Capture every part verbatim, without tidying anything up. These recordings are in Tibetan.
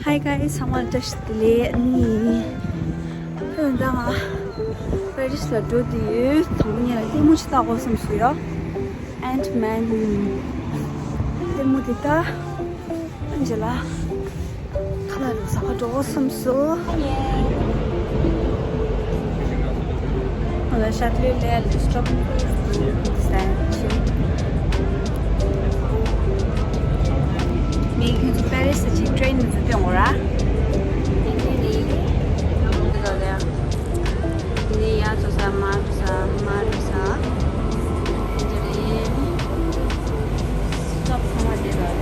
Hi guys, ཚང་མ་ལ་བཀྲ་ཤིས་བདེ་ལེགས། ཨ་ནི་ད་ང་པེ་རིས་ལ་འགྲོ་དུས་ཡོད། དང་པོ་ཉིད་ལ་ལྟད་མོ་ཅིག་ལྟ་དགོས་བསམ་སོང་ཡ། ཨན་མན། ལྟད་མོ་དེ་ལྟ། ཨ་ནི་རྗེས་ལ་ཁ་ལག་རིགས་ཟ་ག་འགྲོ་དགོས་བསམ་སོང་། ང་ལ་ཤར་ལྷོའི་ལས་ལ་སི་ཊོབ་ཟེར་ཆེ། ངས་ཁྱོད་ཚོ་པེ་རིས་ལ་ཅིག་ཊེན་ནས་ཚུར་སྟོན་དགོས་ར། འདི་ནི་ཡ་ཚོ་ས་མ་རུ་ས་མ་རུ་ས། འདི་རེད། སི་ཊོབ་ཚང་མ་འདི་རེད།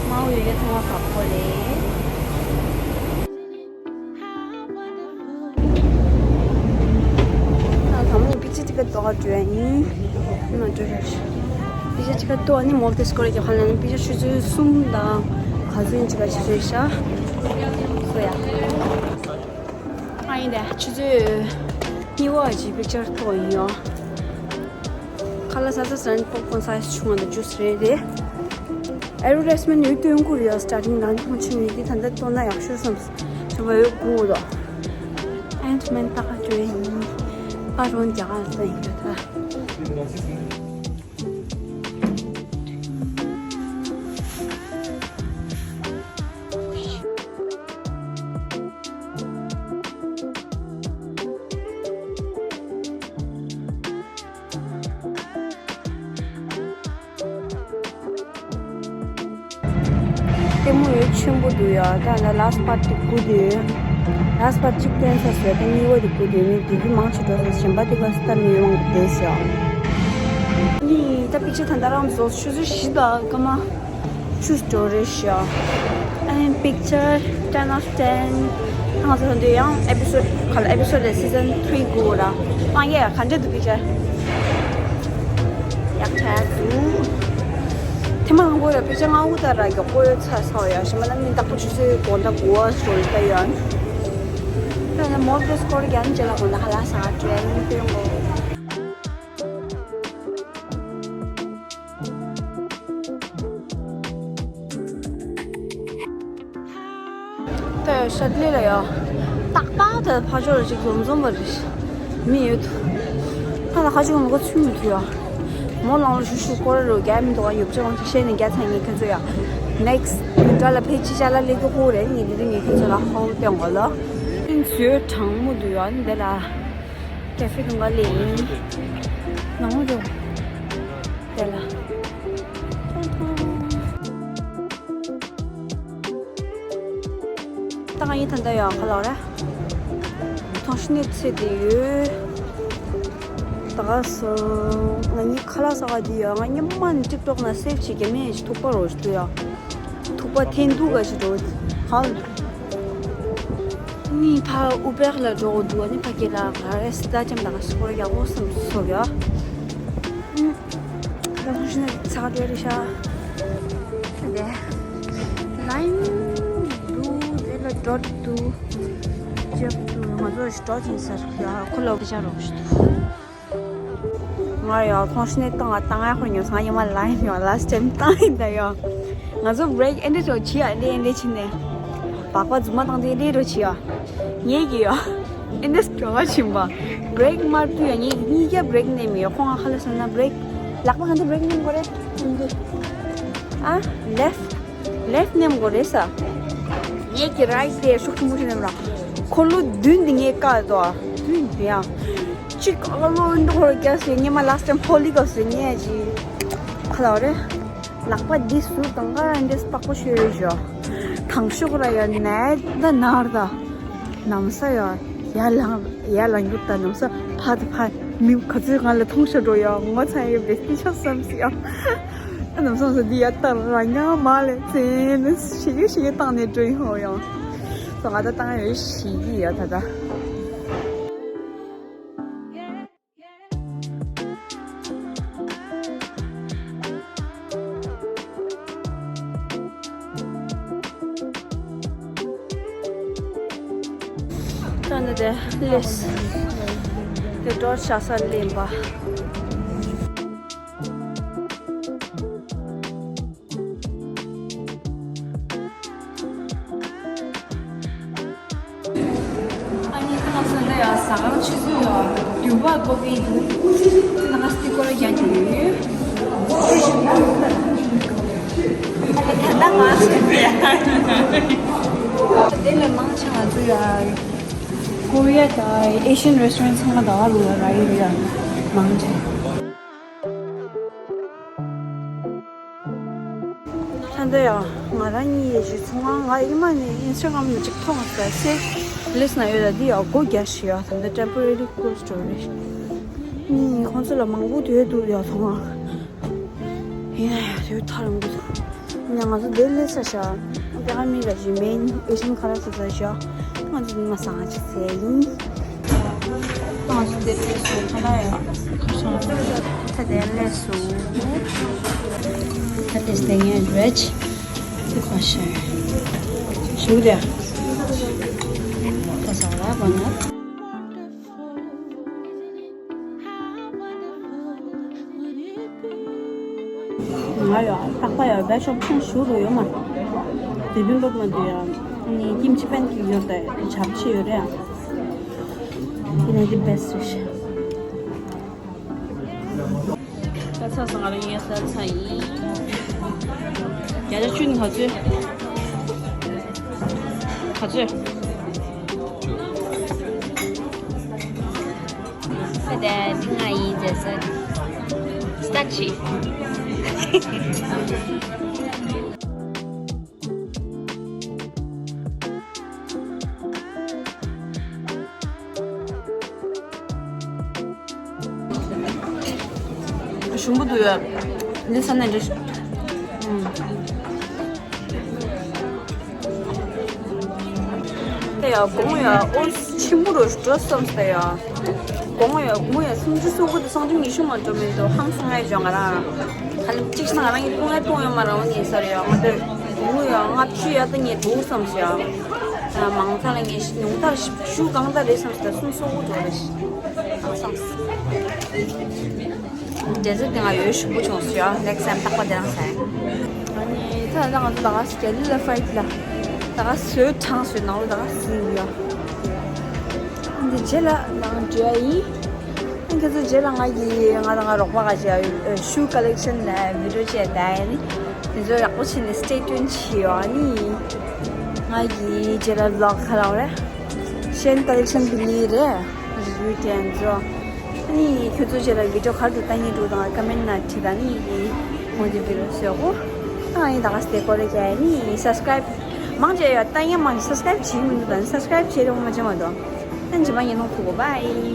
མའོ་ཡོད་ཡོད་ཚང་མ་བཀག་གོ་རེད། ད་དང་པོ་ནས་པིག་ཅར་ཊི་ཀེ་ཊི་ཏོག་འགྲོ་ཡ་ཡིན། ཨ་ནི་འགྲོ་ཡ་ཞིག་པིག་ཅར་ཊི་ཀེ་ཊི་ཏོག་ནི་མོལ་ཏེ་སྐོར་གྱི་ཧ་ལམ་པིག་ཅར་ཆུ་ཚོད་གསུམ་དང་ག་ཚོད་ཡིན་ཅིག་ག་ཞིག་རེད་ཤག་སོ་ཡ། ཨ་ཡིན་དེ་ཆུ་ཚོད་གཉིས་པ་ཅིག་པིག་ཅར་ཊི་ཏོག་ཡིན་ཡོད། ཁ་ལག་ཟ་ས་ཟ་ནས་པོབ་ཀོན་ཟ་ཡ་བྱུང་བ་དང་ཇུས་རེད་དེ། ཨེ་ཌ་ཝར་ཊའི་སི་མེན་ཊི་ཡོད་དུས་ཡོང་གི་རེད། སི་ཊར་ཊིང་ནང་ཁོང་ཆུང་ངུ་དེ་ད་ལྟ་བཏོན་ན་ཡག་ཤོས་བསམ་སོང་། བ་ཡོད་དགོས་དོ། ཨན་ཊི་མན་ཏག་ཏག་ཡིན། ཨ་རོན་རྒྱ་གར་ལ་ཡིན་རེད་ད། ལྟད་མོ་ཡོད་ཆེན་པོ་འདུག་ཡ། ད་ལ་ལཱ་སི་ཊི་པར་ཊི་དེ་དགུ་དུས། ལཱ་སི་ཊི་པར་ཊི་གཅིག་སྟོན་ས་བཟོས་ད་གཉིས་པ་དེ་དགུ་དུས་ནི་དེ་དུས་མང་ཆེ་འགྲོ་སོང་། གཞན་པ་དེ་ག་སི་ད་མི་ཡོང་བསྡད་ཤག་ནི་ད་པིག་ཅར་ད་ལྟ་རང་བཟོ་ཆུ་ཚོད་བཞི་དང་སྐར་མ་བཅུ་འགྲོ་རེད་ཤག་ཨ་ནི་པིག་ཅར་ཊེན་ཨའོ་ཊེན། ང་ཚོ་འདི་ཡང་ཨེ་པི་སོད་ག་ལ་ཨེ་པི་སོད་སི་ཛན་ཐི་རི་དགུ་ར། ཨ་ཡེ་ག་འདྲ་འདུག་པིག་ཅར། ཡག་ཆ་འདུག་ཐེངས་མ་དང་པོ་ར་པིག་ཅར་ང་འུ་ད་ར་མགྱོགས་པོ་ཡོད་ཚར་སོང་ཡ། ཞེ་མ་ན་མི་དག་པོ་ཆུ་ཚོད་དགོང་དག་དགུ་པ་སོ་ལ་ད་ཡོད། ད་ནི་མོལ་ཏེ་སྐོར་རྒྱ་ནི་ཅེ་ལ་དགོང་དག་ཧ་ལ་ས་ཊེན་ཏེ་ཡོང་གོ། ད་ཤར་ལྷོ་ལ་ཡ། ཏག་ཏག་ད་ཕ་ཕྱོགས་ལ་ཅིག་འཛོམས་འཛོམས་པ་རེད། མི་ཡོད། ད་ལ་ཁ་ཅིག་མ་ག་ཚུད་མི་ཐུབ་ཡ། མོ་ལང་ལ་ཤུ་ཤུ་སྐོར་རུ་རྒྱ་མི་འདུག་ཡོབ་ཅག་ཅིག་བཤད་ནས་རྒྱ་ཚ་ངེད་ཁྱོད་ཚོ་ཡ། ནེག་སི་ཊི་མི་ཏྲ་ལ་ཕེ་ཅི་ཅ་ལ་ལེ་གི་ཧོ་རེད། ངེད་འདི་རིང་ངེད་ཁྱོད་ཚོ་ལ་ཧོ་སྟོན་གོ་ལ། ཨིན་ཚོའི་གྲང་མོ་འདུག་ཡ་འདི་ལ། ཀེ་ཧྥེ་དུང་ག་ལེ་ཡིན། ནང་ལོགས་དེ་ལ། ད་ང་ཡིན་ད་ལྟ་ཡང་ཁ་ལག་རེད། ཐོང་ཤི་ནས་ཚེ་དེ་ཡོད། ད་ག་སོ། ང་གཉིས་ཁ་ལག་ཟ་ག་དེ་ཡོད། ང་སྙམ་མ་ནས་ཊིག་ཊོག་ན་སེབ་བྱེད་ཀྱི་མེད་ཅིག་ཐུག་པ་རོ་ཞིག་འདུག་ཡ། ཐུག་པ་འཐེན་འདུག་ག་ཞིག་འགྲོ། ཧང་། ནི་ཕ་ཨུ་བེག་ལ་འགྲོ་གི་འདུག་ནི་ཕ་གི་ལ་ག་རེ་སི་ད་ཅམ་དང་སྐོར་ཡག་པོ་སམ་སོ་ཡ། ད་ཁོ་ཤི་ན་ཚ་འདྲ་རེ་ཤ། དེ་ལའིམ་འདུག་དེ་ལ་ཌོཊ་འདུག་ཅེབ་འདུག་ང་ཚོ་ཞི་ཌོ་ཅིན་སར་ཡ་ཁོ་ལ་བི་ཤ་རོགས་ཞུ་འདུག་ང་ཡང་ཐོང་ཤི་ནས་བཏང་བ་བཏང་ཡ་ཁོ་ཉོ་སང་ཉི་མ་ལ་ཡོང་ལ་སི་ཊེམ་བཏང་ཡིན་ད་ཡོང་། ང་ཚོ་བྷི་རེག་ཨེ་འདྲ་ཅོ་བྱེད་ཡ་ཨེ་འདྲ་ཨེ་འདྲ་བྱེད་ནས། སྦག་སྦག་རྫུན་མ་བཏང་དུས་ཨེ་འདྲ་རོ་བྱེད་ཡ། ངེད་ཀྱི་ཡ། ཨེ་འདྲ་སྐྱོ་བ་བྱིན་པ། བྷི་རེག་མར་དུས་ཡ་ངེད་ཀྱི་གཉིས་ཀ་བྷི་རེག་ནས་མི་ཡོད་ཁོང་ང་ཁ་ལ་སོང་ན་བྷི་རེག་ལག་པ་གང་དུ་བྷི་རེག་ནས་མགོ་རེད། ཨ་ལེཕ། ལེཕ་ནེམ་གོ་རེ་ས། ངེད་ཀྱི་རའིཊ་དེ་ཤུགས་ཆེན་པོ་ཞིག་ནེམ་ར། འཁོར་ལོ་བདུན་འདི་ངས་བཀག་འདུག་ཨ། བདུན་འདི་ཡང་། གཅིག་ཨ་ལོ་འདི་འཁོར་རྒྱག་སོང་ཉི་མ་ལ་སི་ཊེམ་ཧོ་ལི་ག་སོང་ངས་ཅི། ཁ་ལ་བ་རེ། ལག་པ་འདི་ཟུར་དང་ག་འདི་སྤག་པོ་ཤོད་རེ་ཞོ། དང་ཤོག་ར་ཡ་ནད་ད་ནར་ད། ནམ་ས་ཡ། ཡར་ལངས་ཡར་ལངས་རྒྱུ་ད་ནམ་ས་ཕ་ད་ཕ་མི་ག་ཚོད་ང་ལ་མཐོང་ཤ་འགྲོ་ཡ་ངོ་ཚ་ཡ་བེ་སྟི་ཆ་བསམ་སི་ཡ། ཨ་ནམ་ས་ས་འདི་ཡ་ལྟར་ར་ཉ་མ་ལེ་ཚེ་ནི་ཤི་གི་ཤི་གི་བཏང་ནས་འགྲོ་ཡིན་ཧོ་ཡང་། ས་ང་ད་བཏང་ཡ་ཤི་གི་ཡ་ད་ད། ད་ནི་དེ་ལེས། དེ་འགྲོ་ཆ་ས་ལེན་པ། ད་ང་ཆུ་ཚོད་ཡོད། འདུས་པ་དགོ་པའི་འདུག་ང་སྟི་སྐོར་རྒྱག་གི་ཡོད། ད་ལྟ་ང་ཚོ་དེ་ལས་མང་ཆེ་ང་ཚོ་ཡ་ཀོ་རི་ཡ་དང་ཨེ་ཤི་ཡན་རེ་སི་ཊོ་རན་ཊི་ཚང་མ་ད་བར་ལ་ར་ཡོད་ཡ། མང་ཆེ། ད་ལྟ་ཡང་ང་རང་གཉིས་ཡི་ཞིག་ཚོང་ཁང་། ང་ཨི་མ་ནས་ཨིན་སི་ཊ་གྷ་རམ་ནས་གཅིག་མཐོང་ཟེར་སེ་ལིས་ན་ཡོད་ལ། འདི་ཡང་སྒོ་རྒྱག་བཞིན་ཡོད། ད་ལྟ་ཊེམ་པོ་རེ་ལི་ཀློ་སི་འགྲོ་རེད། ནི་ཁོང་ཚོ་ལ་མང་པོ་དུས་འདུག་ཡ་ཚོང་ཁང་། ཡིན་ན་ཡང་དུས་ཐག་རིང་པོ་འདུག་ཡིན་ན་ང་ཚོ་འདིར་སླེབས་ས་ཤག་ད་ང་མི་ལ་ཞིག་མེན་ཨེ་ཤན་ཁ་ལག་ཟ་ས་ཤག་ང་ཚོ་མ་སང་ཅི་ཟེར་ཡིན། ང་ཚོ་འདིར་སླེབས་སོང་། ཁ་ལག་ཡ་ཁ་སང་ད་འདིར་སླེབས་སོང་། ད་དེ་སྟེང་ཡ་རེད། དེ་ཁ་ཤས་ཞུ་རེད། ད་ས་ལ་བ་ན། ང་ཡང་རྟག་པ་ཡང་བེ་ཤོབ་ཆུང་ཞུ་རུ་ཡོད་མ། དེ་བིན་བབ་མ་དུ་ཡང་ནི་ཀིམ་ཆི་པན་ཀི་ཡོད་དེ་ཆབ་ཆི་ཡོད་རེད། ཡང་དེ་ནས་དེ་བེ་སི་རེད། ད་ཚ་སང་ང་རང་ཡང་ས་ཚ་ཡིན། བརྒྱ་ཆ་བཅུ་ནི་ག་ཚོད། ག་ཚོད། ད་ལྟ་ང་ཡིན་ཟེར་ས། སྟག་ཅི། ཞུམ་པོ་འདུག་ཡ། འདི་ས་ནས་འདྲི། ཨུམ། དེ་ཡང་དགོང་ཡང་ཨོ་ཆེན་པོ་རུ་འགྲོ་བསམ་སྟེ་ཡང་། དགོང་ཡང་དགོང་ཡང་སུམ་ཅུ་སོ་དགུ་དང་སུམ་ཅུ་ཉི་ཤུ་མ་འགྲོ་མི་འདུག་ཧང་སང་ཡ་བྱུང་ང་རང་། ཧ་ལམ་གཅིག་ཤི་ན་ང་རང་གི་དཔུང་ཡ་གཏོང་ཡོད་མ་རང་ཉིན་སར་ཡང་ང་དེ་དགོང་ཡང་ལྔ་བཅུ་ཡ་ད་ངས་འགྲོ་བསམ་སོང་ཡང་། མང་ཚང་ལ་ངས་ཉུང་མཐར་བཞི་བཅུ་གང་ལྟར་རེད་བསམ་སྟེ་སུམ་ཅུ་སོ་དགུ་འགྲོ་རེད། ཧང་སང་། འདྲེ་རྩེ་དེ་ང་ཡོད་ཞུ་བོ་བྱུང་སོང་ཡ། ནེག་སི་ཊའིམ་རྟག་པ་དེ་རང་ཟ་ཡ། ཨ་ནི་ད་ལྟ་ང་ཚོ་ད་ག་སི་ལི་ལ་ཕ་ལའིཊ་ལ་ད་ག་སི་བཟོས་གྲངས་བཟོས་ནང་ལོ་ད་ག་སི་ཡོད་ཡ། འདི་རྗེས་ལ་ནང་འགྲོ་ཡ་ཡིན། ཨ་ཁྱེད་ཚོ་རྗེས་ལ་ང་གི་ང་དང་ང་རོགས་པ་ག་ཅི་ཡ་ཤུ་ཀ་ལེག་ཤན་ལ་བི་ཌིའོ་བྱས་ད་ཡ་ནི། དེ་ཚོ་ཡག་པོ་བྱས་ནས་སི་ཊེ་ཊུན་བྱེད་ཡོ། ཨ་ནི་ང་གི་རྗེས་ལ་བི་ལོག་ག་རེ་རེད། ཤན་ཀ་ལེག་ཤན་བི་ལི་རེད། རི་ཝིའུ་དེ་ཚོ། ཨ་ནི་ཁྱོད་ཚོ་རྗེས་ལ་བི་ཌིའོ་ག་རེ་འདུག་ལྟ་སྙིང་འདོད་དང་ཀ་མེན་ན་བྲིས་དང་། ཨ་ནི་ངོ་དེབ་བི་ལོག་བཟོ་གོ། ཨ་ནི་ད་ག་སི་དེ་སྐོར་ལ་རྒྱ་ཡ་ནི་སབ་སི་ཀ་རའིབ་མང་ཆེ་ཡོད། ལྟ་སྙིང་མང་ཆེ་སབ་སི་ཀ་རའིབ་བྱེད་མི་འདུག་ད་ནི་སབ་སི་ཀ་རའིབ་བྱེད་རོགས་མ་བྱེད་མ་གཏོགས། ཨ་ནི་རྗེས་མ་ཉིན་མོ་ཁུག་གོ། བྷའི།